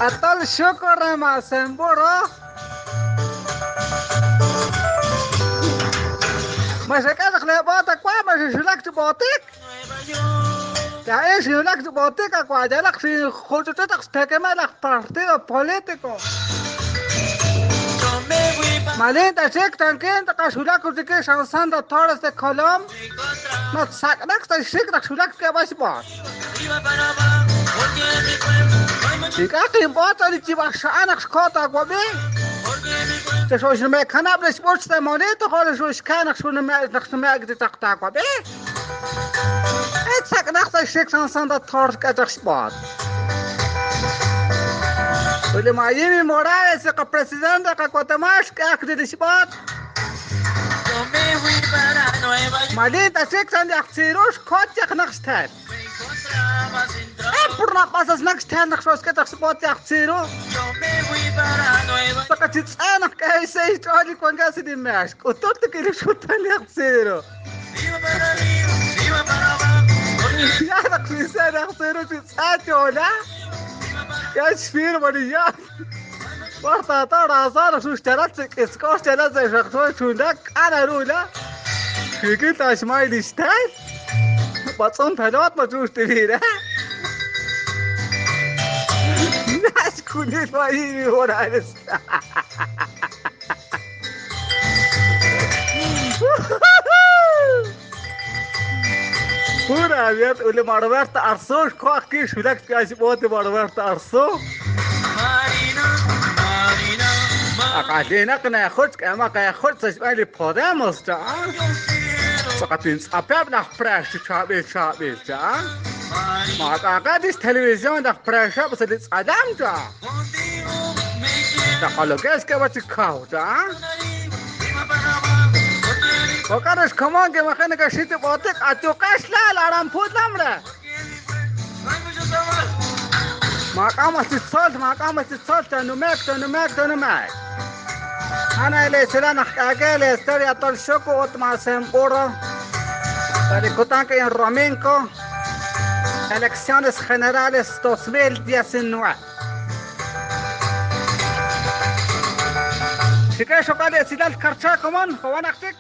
Atol xuko re Mazemburo. Maxak'alaq le bota kwa maxixulak chi botik. Ya es xulak chi botik akwa yalaq xi juchuchutaq xtekemalaq partido político. Yo me fui pa Malinta chik tankin taqaxulak uchike Sandra Torres de Colom. me encontraba No saknak ta xik taq xulak ke bashbot. Arriba para abajo, porque en mi pueblo hay mucho, Ik'aqin bota li chib'axa'anaq xkota akwabi. porque en mi pueblo Taxuxnme kanab le xb'uch de monito jol xuxkanaq xunme naqxnme taqtaqwabi. Et saknak ta xik Sandra Torres k'ataq xbot. Uli Mayimi Morales, el presidente de Guatemala, que de xbot. yo me fui para Nueva York, Malinta chik san yaqtsirush kotyaq naqxtal. me encontraba sin trabajo. Purna pasas naqxtal naqxuskataq xbot yaqtsiru. Yo me fui para Nueva York, Saqachitsanaq kay seis ch'oli kuankasi dimash. K'ututa kirishutal yaqtsiru. iba para arriba, iba para abajo, porque Ya naqxisar yaqtsiru chitsachola. Ya xfir maniya. Warta tara azar xuxtarat iskox chalat xaqxu chundak anarula. Kikita shmayl ishtal. Batsun pelot ma chuxtivira. Nash kunil mayimi Morales. Pura abierta, ule Marberta Arzo, xkuaj xulak k'axb'oot Marberta Arzo. Marina, Marina, Marina, Aq'alina qnajutz k'ama qajutz xb'an li Podemos cha. yo quiero, Saqatin tz'apeb naj presh chab'il chab'il cha. Marina, Ma q'aq'atis televisión naj preshab sa li tz'alam cha. contigo me quiero. Taqalokes ke bachikaw cha. Arriba, iba para abajo, porque en mi Okarash komon ke majene ka shiti botik atuqash la aramput lamra. porque en mi pueblo hay mucho trabajo. Ma q'amas tzitzol, ma q'amas tzitzol tanumek tanumek tanumek. Ana ile sila nakagel historia tol shoko ot masemburo. Tarikutanka en Rominco. Elecciones Generales 2019. Shike shokale silal karcha komon, jowanaktik.